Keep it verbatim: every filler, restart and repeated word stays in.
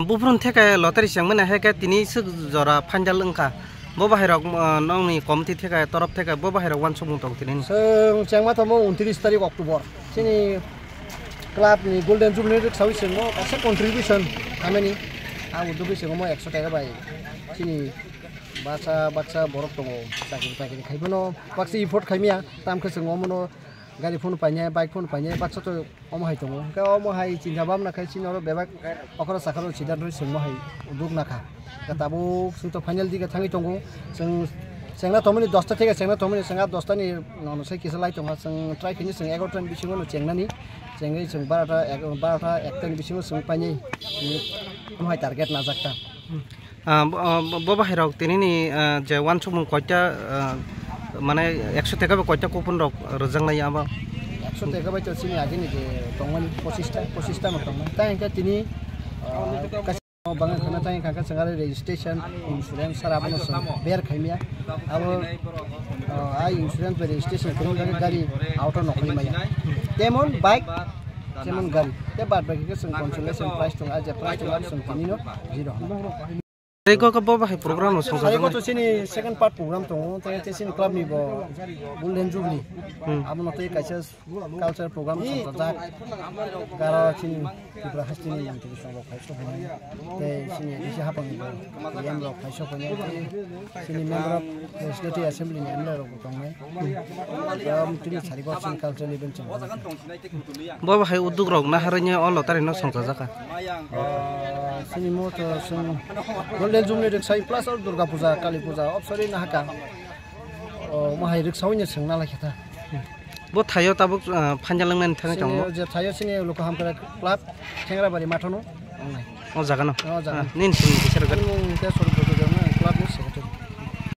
Buphurun theke lottery chengmani hai khe tini swk jora final wngkha. Bo bahai rok, uh, nokni committee theke, torop theke bo bahai rok uansukmung tong tini. Chwng chengma tongmo untris tarik October. Chini club ni Golden Jubilee rwksaui chwngno kaisa contribution hamani. Ang udugwi chwngmo ekso taka bai. Chini baksa baksa borok tongo. Chakri bakri khai bono baksa effort khaimya. Tamkhe chwng omono gari phone painai, bike phone painai, baksa to omo hai tongo. Hwnkhe omo hai chinta bhamna khai chini oro bebak okra sakha rok siddhanto rwi chwngmo hai uduk nakha. Hwnkhe tabuk chwng to final dige thangwi tongo. Chwng chengna tongmani dosta theke chengna tongmani chwng ah dosta ni nono sai kisa lai tongo. Chwng try khaini chwng egarota ni bisingo no chengnani. Chengwi chwng barota ek, barota ekta ni bisingo chwng painai. Omo hai target najak ta. Ah, bo, ah, bo, bo bahai rok tini ni, ah, je uansukmung koita, ah, mane ekso taka bai koita coupon rok rwjaknai abo? Ekso taka bai to chini agini je tongmani pochista, pochista no tongmani. Tai hwnkhe tini, ah, kaisa bangma khana tai hwnkhe chwng aro registration, insurance sara abono chwng bear khaimya. Abo, ah, ai insurance bai registration kwrwng khe gari auto no khwlai maya. Temon bike, temon gari. Te bad baki khe chwng consolation prize tongo, ah, je prize tongo abo chwng tini no zero. Tei kok bo bahai program rok songsa Sari jagwi. Koto chini second part program tongo, tei tei chini club ni bo Golden Jubilee. Hmm. Abono tei kaisa culture program songsa jak. Karo chini Tripura haste ni mantri song rok phai sok hwnwi. Tei chini D C hapang ni bo M rok phai sok hwnwi. Tei chini member of Legislative Assembly ni M L A rok bo tongnai. Tei chini sari koto chini cultural event songsa jak. Bo bahai uduk rok naharwi o lottery no songsa jaka. Ah, chini mo to chwng Golden Jubilee rwksai plus or Durga Puja, Kali Puja, obsori nahaka. O, mo hai rwksaui no chwng nalai khe ta. Bo thaio tabuk, ah, phainjal wngnani thani Chini tongo. Je thaio chini Luku Hamkrai Club, Thengrabari mathono. Wngnai. O jaga no? O jaga. Ah, nini sini kisar gari. Ani mung te Swarup Bojoi.